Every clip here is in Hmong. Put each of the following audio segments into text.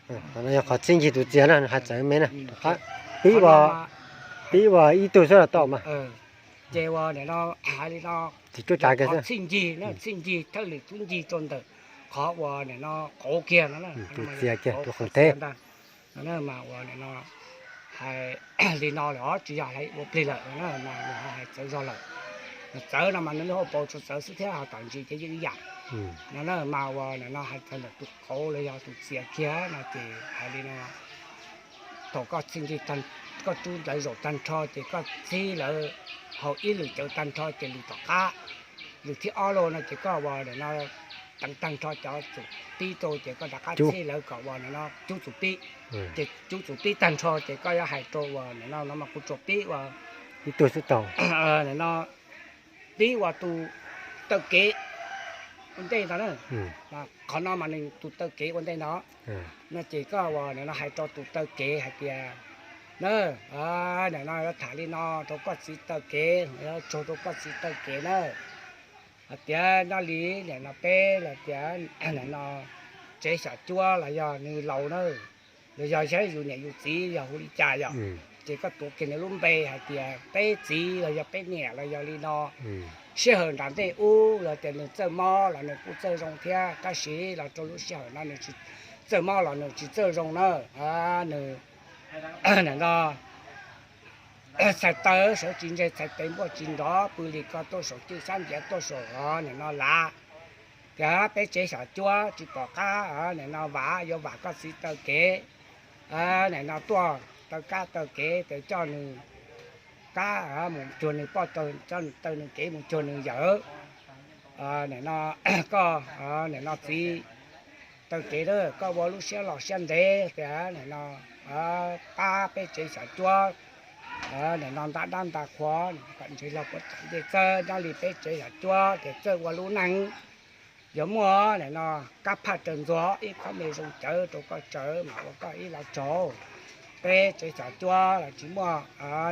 Qhov no yog qhov txhij ncig tus txias na, hais txawv me na. Pib ua, pib ua ib tug xwb los tau mas. Ces ua nim no hais li no, tsis tuaj tsav kiag xwb. Txhij ncig, txhij ncig thawj lwm tub ncig rau ntawm qhov ua nim no qauv kiag no, tus txias kiag, tus qhov teb ntag. No mas ua nim no hais li no lawm os, tsis yog hais ua plig lawm na, mas nws ho hais txawv zog lawm. Txawv no mas nws lub hauv paus tsuas txawv xwb thiab ho tom ntsis ces yeej ib yam. No na mas ua nim no hais txog ntawm tus qauv los yog tus txias kiag no ces hais li no, thaum koj txhij ncig, koj rub lawv zaum tag nrho ces koj txhib lawv hauv ib lwm cawv tag nrho ces lwm tom qab, lwm thib ob los no ces koj ua nim no teev tag nrho cov txum pib rau ces koj rov qab txhib lawv kom ua nim no cub txum pib. Ces cub txum pib tag nrho ces koj yuav hais rau ua nim no no mas kuv tsuas pib ua ib tug xwb tau. Nim no pib ua tus taw kev ua ntej ntag na. Qhov no mas nws tus taw kev ua ntej no, no ces koj ua nim no hais rau tus taw kev hais tias, na, nim no yuav tham li no rau koj txiv taw kev, yuav tsaug rau koj txiv taw kev na, hais tias nyob li nim no peb los tias nim no tsev xyom cuab los yog nws laus na, los yog saib yus niam yus txiv yog hu li cas yom, ces koj tuav kiag nws lub npe hais tias peb txiv los yog peb niam los yog li no. Sij hawm nram ntej ub los tias nws txawj mob los nws kuj txawj zoo thiab, tab sis los rau lub sij hawm no nws tsis txawj mob los nws tsis txawj zoo na. Nws no txhais taw sawv tsis ntseg txhais tes npuaj tsis nrov, pw li ko tuaj saum cwj xyab nciav tuaj saum nim no lav. Tias peb tsev xyom cuab tsis pom qab nim no vam, yuav vam koj txiv taw kev, nim no tuaj taw kab taw kev tes coj nws kab mus cuag nws poj, coj taw nws kev mus cuag nws yawm. Nim no koj nim no txiv taw kev, koj ua lub siab loj siab ntev tias nim no pab peb tsev xyom cuab, nim no nta dab nta qhua, kom ntseg log puav tam ncej txawb, nyob li peb tsev xyom cuab ces txawj ua lub neej. Yuav muaj nim no kab phaj raws ntxuag ib khob me zoo cawv rau koj tsawv mas ua koj ib lo tsaug. Peb tsev xyom cuab los tsis muaj,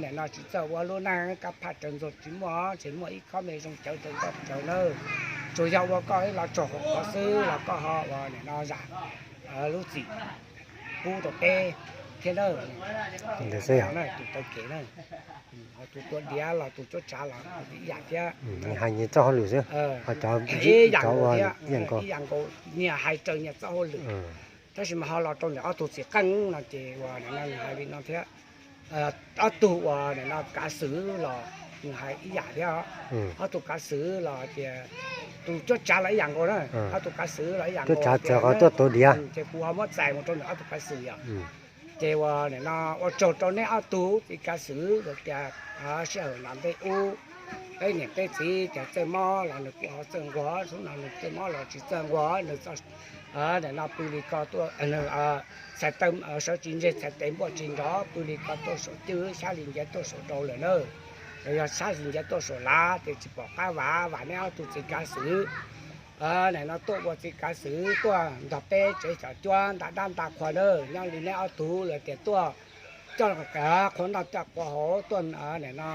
nim no tsis txawj ua lub neej, kab phaj raws ntxuag tsis muaj, tsis muaj ib khob me zoo cawv rau koj tsawv nawb. Tsuas yog ua koj ib lo tsaug hauv qhov xwb los koj ho ua nim no zam lub txim pub rau peb thiab nawb. Tus taw kev na, tus tua diav los tus cuab tsav los ib yam thiab. Hais nyias txoj hauj lwm xwb, ho cov ib yam nkaus, nyias hais raws nyias txoj hauj lwm. Tab sis mas ho los rau ntawm ob tug txiv qeej no ces uas nim no nws hais li no thiab. Ob tug uas nim no kav xwm los nws hais ib yam thiab. Ob tug kav xwm los tias tus cuab tsav los ib yam nkaus na, ob tug kav xwm los ib yam nkaus tias, ces kuv ho muab txais mus rau ntawm ob tug kav xwm yom. Ces uas nim no ua tsaug rau neb ob tug txiv kav xwm tias sij hawm nram ntej ub peb niam peb txiv tias txawj mob los nws kuj ho txawj nquag, hnub no nws txawj mob los tsis txawj nquag, nws nim no pw li ko tuaj, nws txhais taw sawv tsis ntseg txhais tes npuaj tsis nrov, pw li ko tuaj saum cwj xyab li ncav tuaj saum rau lawm na. Los yog xyab li ncav tuaj saum lav ces tsis pom qab vam, vam neb ob tug txiv kav xwm nim no tuaj ua txiv kav xwm tuaj nrog peb tsev xyom cuab nta dab nta qhua na. Nyob li neb ob tug los tias tuaj coj qhua noj coj qhua haus, tuaj nim no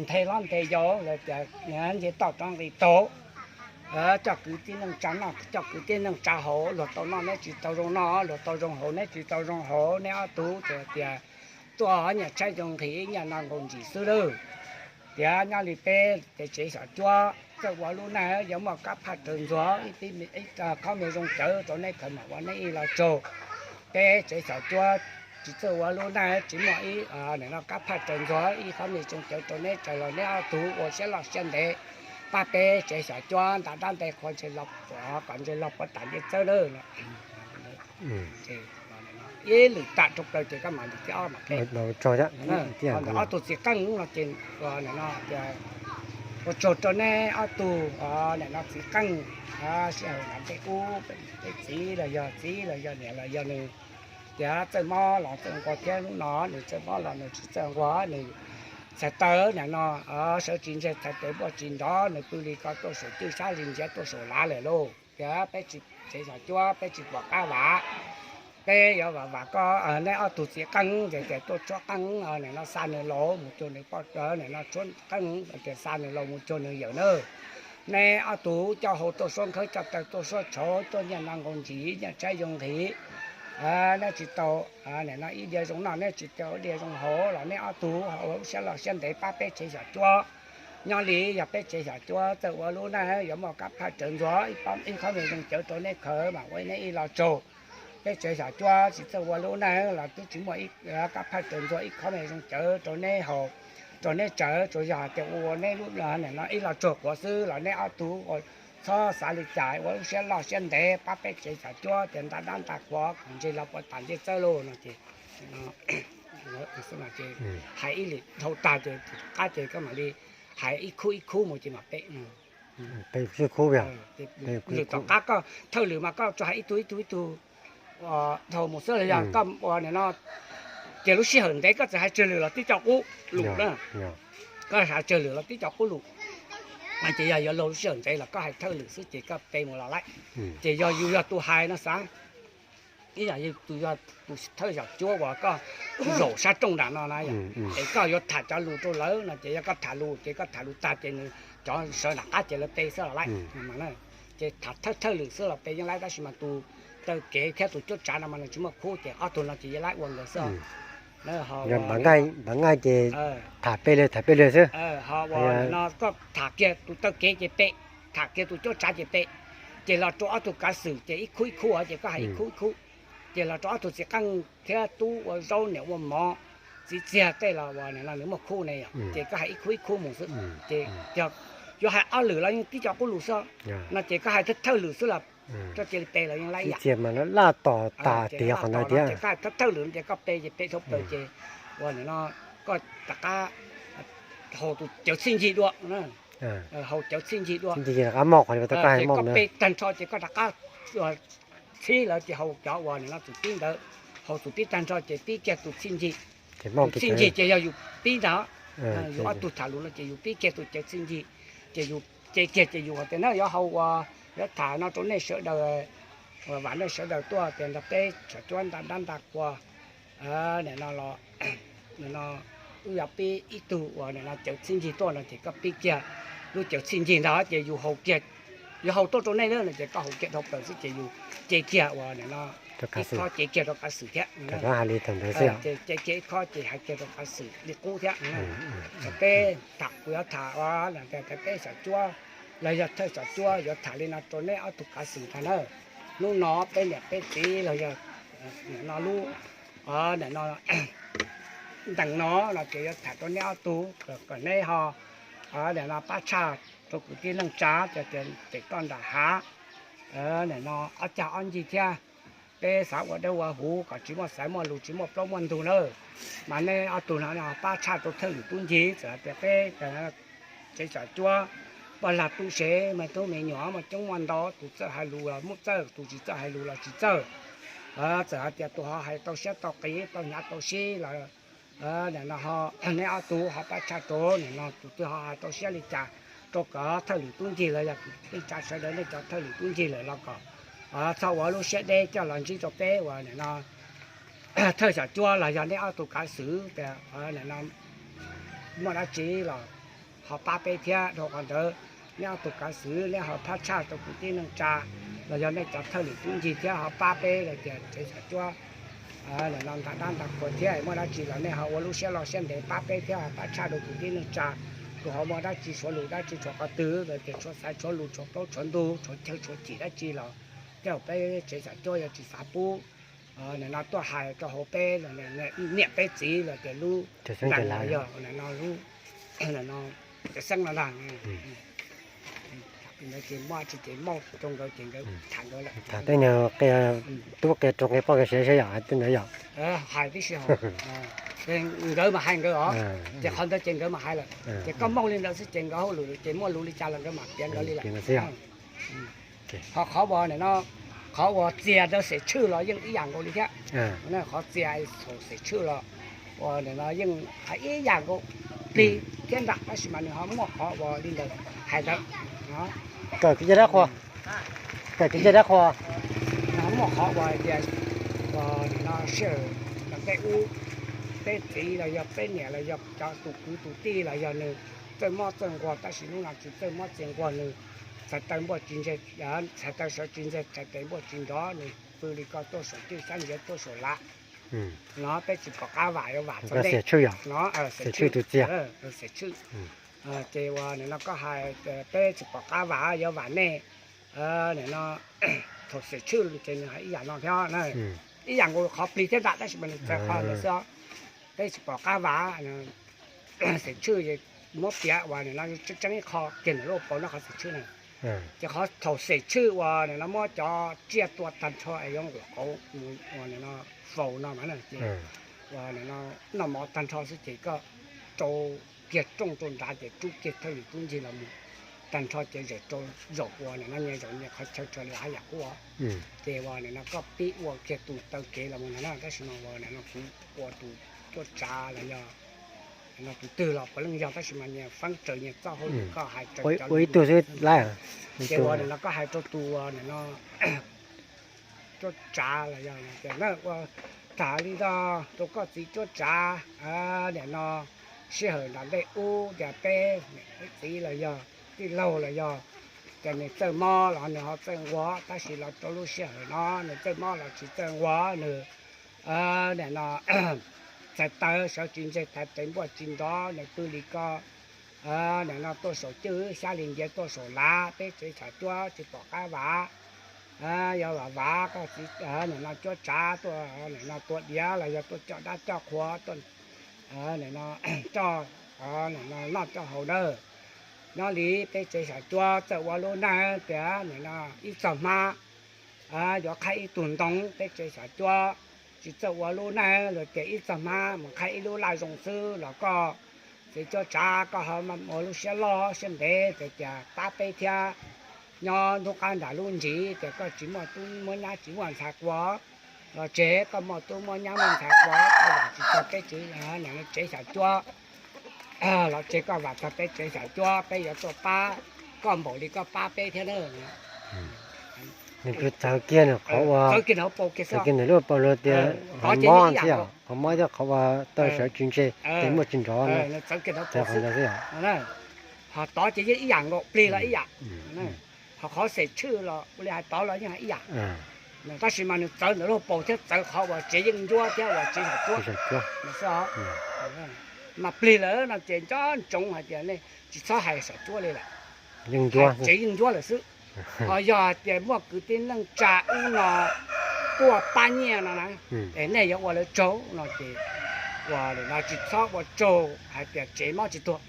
nthe hlob nthe yau los tias nce toj rov nqis taug, coj kwv tij neej tsa noj coj kwv tij neej tsa haus, luag tau noj neb tsis tau zoo noj, luag tau zoo haus neb tsis tau zoo haus, neb ob tug ces tias tuaj nyias tshaib zoo nqhis nyias no nkaus ntsis xwb lawm. Tias nyob li peb ces tsev xyom cuab txawj ua lub neej, yuav muaj kab phaj raws ntxuag ib khob me zoo cawv rau neb khaws mam ua neb ib lo tsaug. Peb tsev xyom cuab tsis txawj ua lub neej, tsis muaj ib nim no kab phaj raws ntxuag ib khob me zoo cawv rau neb, raws los neb ob tug ua siab loj siab ntev pab peb tsev xyom cuab nta dab nte qhua ntseg los puav kom ntseg los puav tam ncej txawb lawm. Ib lwm tam rau plaws ces koj mam lwm thib ob mam qe. Ob tug txiv qeej no ces nim no tias ua tsaug rau neb ob tug nim no txiv qeej, sij hawm nram ntej ub peb txiv los yog txiv los yog niam los yog nws tias txawj mob los txawj nquag thiab, hnub no nws txawj mob los nws tsis txawj nquag, nws txhais taw nim no sawv tsis ntseg txhais tes npuaj tsis nrov, nws pw li ko tuaj saum cwj xyab li ncav tuaj saum lav lawm lauj. Tias peb tsev xyom cuab peb tsis pom qab vam, peb yuav vam vam koj neb ob tug txiv qeej ces tias tuaj tshuab qeej nim no xa nws laus mus cuag nws poj, nim no tshuab qeej tias xa nws laus mus cuag nws yawm na. Neb ob tug coj hau tuaj suab nkhawb coj taw tuaj suab tshauv tuaj nyiaj no nkaus ntsis nyiaj tshaib zoo nqhis nej tsis tau, nim no ib diav zoo noj, nej tsis tau ib diav zoo haus los nej ob tug ua lub siab loj siab ntev pab peb tsev xyom cuab. Nyob li yog peb tsev xyom cuab txawj ua lub neej, yuav muaj kab phaj raws ntxuag ib qhov me zoo cawv rau nej khaws mas ua nej ib lo tsaug. Peb tsev xyom cuab tsis txawj ua lub neej los twb tsis muaj kab phaj raws ntxuag ib qhov me zoo cawv rau nej haus, rau nej tsawv, tsuas yog hais tias ua nej lub, nim no ib lo tsaug quav xwb los nej ob tug txhob xav li cas, ua lub siab loj siab ntev pab peb tsev xyom cuab tias nta dab nta qhuav kom ntse los puas tas ncej txawb lauj no ces, hais ib lwm dhau tag ces qab ces koj mam li hais ib khub ib khub mus ces mam pe. Lwm tom qab koj thawj lwm mas koj tsuas hais ib tug ib tug ib tug dhau mus xwb los yog koj ua nim no, ces lub sij hawm ntev koj txawm hais tsawg lwm los tib co qub lus na. Koj hais tsawg lwm los tib co qub lus, ces yog yuav luag lub sij hawm ntev los koj hais thawj lwm xwb ces koj pe mus los laij. Ces yog yus yog tus hais no xav, ib yam yus tus yog tus thawj xyom cuab uas koj zaum sab rooj nram no na, es koj yuav tham cov lus rau lawv no ces yog koj tham lus ces koj tham lus tag ces nws cov sawv nram qab ces lawv pe xwb los laij. Ces tham thawj thawj lwm xwb los pe yeej laib, tab sis mas tus taw kev thiab tus cuab tsav no mas nws tsis muaj khub ces ob tug no ces yeej laib ua nkawd xwb. Npam nqaij ces tham peb li tham peb li xwb. Ho ua no koj tham kiag tus taw kev ces pe, tham kiag tus cuab tsav ces pe, ces los rau ob tug kav xwm ces ib khub ib khub ces koj hais ib khub ib khub, ces los rau ob tug txiv qeej thiab tub ua zaub niam ua mov, txiv txiag tej los uas nim no nws muaj khub ne yom, ces koj hais ib khub ib khub mus xwb. Ces yog yuav hais ob lwm los yeej tib co qub lus xwb no ces koj hais thawj thawj lwm xwb los koj cia li pe los yeej laib ib yam. Laj tom tas tiag qhov ntawd thiab. Koj hais thawj thawj lwm ces koj pe ces pe dhau plaws ces uas nim no koj rov qab haus tus cawv txhij ncig dua, haus cawv txhij ncig dua. Koj pe tag nrho ces koj rov qab txhib lawv ces haus cov uas nim no txum pib ntawd, haus txum pib tag nrho ces pib kiag tus txhij ncig. Tus txhij ncig ces yog yus pib ntag, yus ob tug tham lus no ces yus pib kiag tus cawv txhij ncig, ces yus ce kiag ces yus hais tias na yuav haus uas yuav tham no rau nej sawv daws, vam nej sawv daws tuaj tias nrog peb xyom cuab nta dab nta qhua nim no los, nim no wb yuav pib ib tug uas nim no cawv txhij ncig tuaj no ces koj pib kiag lub cawv txhij ncig ntag ces yus haus kiag, yuav haus tuaj rau nej lawm no ces koj haus kiag dhau plaws xwb ces yus ce kiag uas nim no ib khob ce kiag rau kav xwm thiab. Ces ce kiag ib khob ces hais kiag rau kav xwm li qub thiab. Thaum peb tham kuv yuav tham uas peb xyom cuab los yog thawj xyom cuab yuav tham li no rau neb ob tug kav xwm ntag na. Hnub no peb niam peb txiv los yog nim no lub, nim no ntees no no ces yuav tham rau neb ob tug kom neb ho nim no pab tshaj rau kwv tij neej tsa cov tias pem toj nram hav, nim no ob cag ob ncig thiab. Peb xav ua dawb ua huv kom tsis muaj xaiv muaj lus tsis muaj plaub muaj ntug na. Mas neb ob tug no pab tshaj rau thawj lwm tub ncig, txawm hais tias peb tsev xyom cuab poj lag tub se, me tub me nyuam muaj coob muaj ntau, tus txawj hais lus los muaj txawj, tus tsis txawj hais lus los tsis txawj. Txawm hais tias tus ho hais tau siab tau qis tau hnyav tau sib los nim no ho neb ob tug ho pab tshaj rau, nim no tus twg ho hais tau siab li cas rau kom thawj lwm tub ncig los yog kwv tij neej tsa sawv daws nej cov thawj lwm tub ncig lawm los kom txhob ua lub siab deb coj los ntsib rau peb uas nim no thawj xyom cuab los yog neb ob tug kav xwm tias nim no muaj dab tsi los ho pab peb thiab. Dhau qhov ntawd neb ob tug kav xwm neb ho pab tshaj rau kwv tij neej tsa los yog nej cov thawj lwm tub ncig thiab ho pab peb los tias tsev xyom cuab nim no nta dab nta qhua thiab, muaj dab tsi los nej ho ua lub siab loj siab ntev pab peb thiab ho pab tshaj rau kwv tij neej tsa. Tus ho muaj dab tsi tshuav lus dab tsi tshuav qhov twg los tias tshuav xaiv tshuav lus tshuav plaub tshuav ntug tshuav chaw tshuav cim dab tsi los tej zaum peb tsev xyom cuab yuav tsis xav pub nim no tuaj hais rau hauv peb niam peb txiv los tias lub ntees los yog nim no lub cawv xeeb no ntag. Ntawd ces muaj tsis ces muaj rau nkawd ces nkawd tham nkawd lawm. Tham tej nyuag qia tub qia rau nqe poj nqe sev saib yom, hais tej ntawd yom. Hais tib si ho nkawd mas hais nkawd os, ces qhov ntawd ces nkawd mas hais lawm. Ces koj mooj li ntawd xwb ces nkawd hauj lwm ces muaj lus li cas los nkawd mam piav nkawd li lawm. Ho qhov uas nim no qhov uas txias rau xev tshwj los yeej ib yam nkaus li thiab. Qhov txias saum xev tshwj los uas nim no yeej ib yam nkaus plig thiab nram, tab sis mas nws ho muaj qhov uas li ntawd hais ntawd. Kawm kev cai dab qhuas, kawm kev cai dab qhuas. Nws ho muaj qhov uas tias uas nim no sij hawm npej ub, peb txiv los yog peb niam los yog cov tus kwv tus tij los yog nws txawj mob txawj nquag, tab sis hnub no tsis txawj mob txawj nquag, nws txhais taw npuaj tsis ntse, txhais taw sawv tsis ntse, txhais taw npuaj tsis nrov, nws pw li koj tuaj saum cwj xyab ntsia tuaj saum lav no, peb tsis pom qab vam yuav vam txog ntej no, xiam tshwj tus txiag, xiam tshwj. Ces uas nim no koj hais, peb tsis pom qab vam yuav vam nej, nim no thaum xiam tshwj ces nws hais ib yam no thiab na, ib yam nkaus qhov plig thiab ntag tab sis mas nws txawv qhov ntawd xwb. Peb tsis pom qab vam, xiam tshwj, muab piav uas nim no tseeb tseeb ib qho kiag ntawm lub hauv paus no qhov xiam tshwj na. Ces qhov thaum xiam tshwj uas nim no muab cov tsiaj tua tag nrho es yuav nqus qauv mus uas nim no faus no mas na, ces uas nim no noj mov tag nrho xwb ces koj rau kiag rooj rau nrad ces rub kiag thawj yim tub ncig los mus tag nrho ces zem rau zaum uas nim no nyias zaum nyias qhov chaw raws li haj yam qub. Ces uas nim no koj pib ua kiag tus taw kev los mus ntag na, tab sis mas uas nim no kuv ua tus cuab tsav los yog nim no tus twg los puav leej yog, tab sis mas nyias feeb raws nyias txoj hauj lwm, koj hais raws cov ib tug xwb lawm. Ces uas nim no koj hais rau tus uas nim no cuab tsav los yog tias na, ua tham li no rau koj txiv cuab tsav, nim no sij hawm nram ntej ub tias peb niam peb txiv los yog tij laug los yog tias nws txawj mob los nws ho txawj nquag, tab sis los rau lub sij hawm no nws txawj mob los tsis txawj nquag, nws nim no txhais taw sawv tsis ntseg, txhais tes npuaj tsis nrov, nws pw li ko, nim no tuaj saum cwj xyab li ntsia tuaj saum lav, peb tsev xyom cuab tsis pom qab vam. Yog vam vam koj txiv nim no cuab tsav tuaj nim no tua diav los yog tuaj coj dab coj qhua, tuaj nim no coj nim no noj coj haus na. Nyob li peb tsev xyom cuab txawj ua lub neej tias nim no ib txog hmab yuav qhaib ib tug ntoo, peb tsev xyom cuab tsis txawj ua lub neej los tias ib txog hmab mus qhaib ib lub laj zoo xwb los koj txiv cuab tsav koj ho ua lub siab loj siab ntev tias pab peb thiab. Nyob ntug qab nram lub ntsis tias koj tsis muaj tub muaj nyab tsis muaj ntxhais quas, los tseg koj muaj tub muaj nyab muaj ntxhais quas, koj vam tsis txog peb tsev, tsev xyom cuab, los tseg koj vam txog peb tsev xyom cuab, peb yuav tuaj pab koj npaum li koj pab peb thiab na. Nws txawv kiag nws qhov ua, txawv kiag nws lub paus lus tias qhov mob thiab, qhov mob thiab qhov ua tau sawv tsis ntseg, tes muaj tsis nrov no. Txawv kiag nws paus xwb. Ho tod ces yeej ib yam nkaus, plig los ib yam. Ho qhov xes tshwj los ua li hais tod los yeej hais ib yam. Tab sis mas nws txawv ntawm lub paus thiab txawv qhov uas tsev yeej ncuab thiab uas tsev xyom cuab xwb. Mas plig lawm no ces nco ntsoov hais tias nej tsis txhob hais xyom cuab li lawm, tsev yeej ncuab lawm xwb. Ho yog hais tias muaj kwv tij neej tsa ub no tuaj pab nyiaj no na, es nej yuav ua lawv tsaug no ces ua li no tsis txhob ua tsaug hais tias tsev mob tsis tuag.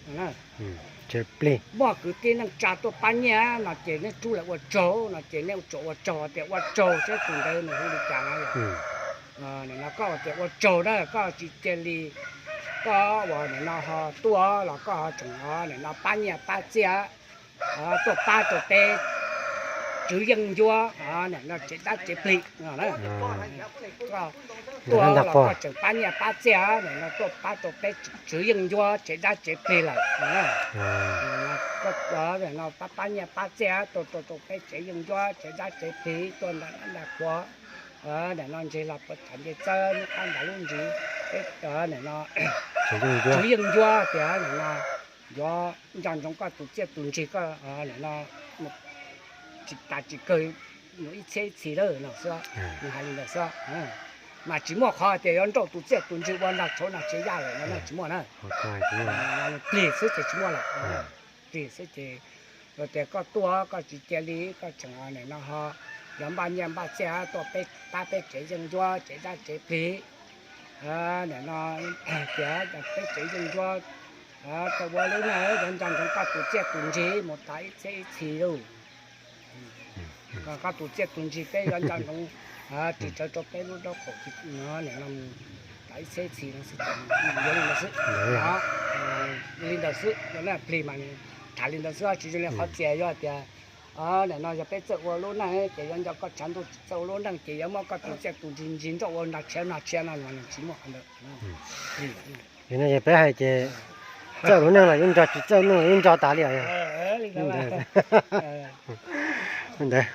Muaj kwv tij neej tsa tuaj pab nyiaj no ces nej rub lawv ua tsaug no ces nej tsuas ua tsaug tias ua tsaug seb tus ntawd nws hu li cas no. Nim no koj tias ua tsaug na, koj tsis cia li, koj uas nim no ho tuaj los koj ho tseem nim no pab nyiaj pab txiaj, tuaj pab rau peb tswv yeej ncuab, nim no tsev dab tsev plig. Koj tuaj los koj tseem pab nyiaj pab txiaj, nim no tuaj pab rau peb tswv yeej ncuab tsev dab tsev plig lawm. Koj nim no pab pab nyiaj pab txiaj tuaj rau rau peb tsev yeej ncuab tsev dab tsev plig tuaj nram nram qhuav, nim no ntseg los puas tham nce txawb nub qab nram lub ntsis, nim no tswv yeej ncuab tias nim no yuav nco ntsoov koj tus txiaj tus ntsig, koj nim no tsis tas tsis kawg mus ib txhiab ib txhis lawm no xwb, nws hais li ntawd xwb. Mas tsis muaj qhov tias yuav nrauj tus txiaj tus ntsig ua nrog tshauv nrog tsev yaj lawm no na, tsis muaj na. Plig xwb ces tsis muaj lawm. Plig xwb ces tias koj tuaj koj tsis cia li, koj tseem nim no ho yuav npaj nyiaj npaj txiaj tuaj pab peb tsev yeej ncuab tsev dab tsev plig. Nim no tias peb tsev yeej ncuab, koj ua lub neej yuav nco ntsoov koj tus txiaj tus ntsig mus tas ib txhiab ib txhis lauj. Koj tus txiaj tus ntsig peb yuav nco ntsoov ris tsawv rau peb lub nraub qaum nim no tas ib txhiab ib txhis no xwb, yuav li ntawd xwb. Li ntawd xwb, yog nej plig mas tham li ntawd xwb, tsis zoo li qhov txias yog tias nim no yog peb txawj ua lub neej ces yuav nco koj tshav ntuj, tsis txawj ua lub neej ces yuav muab koj tus txiaj tus ntsig ntsig nrauj ua nrog tshiab nrog tshiab no los nws tsis muaj qhov ntawd. Yog no yog peb hais ces txawj lub neej los yeej nco, tsis txawj neej los yeej nco tas li os. Ntawd.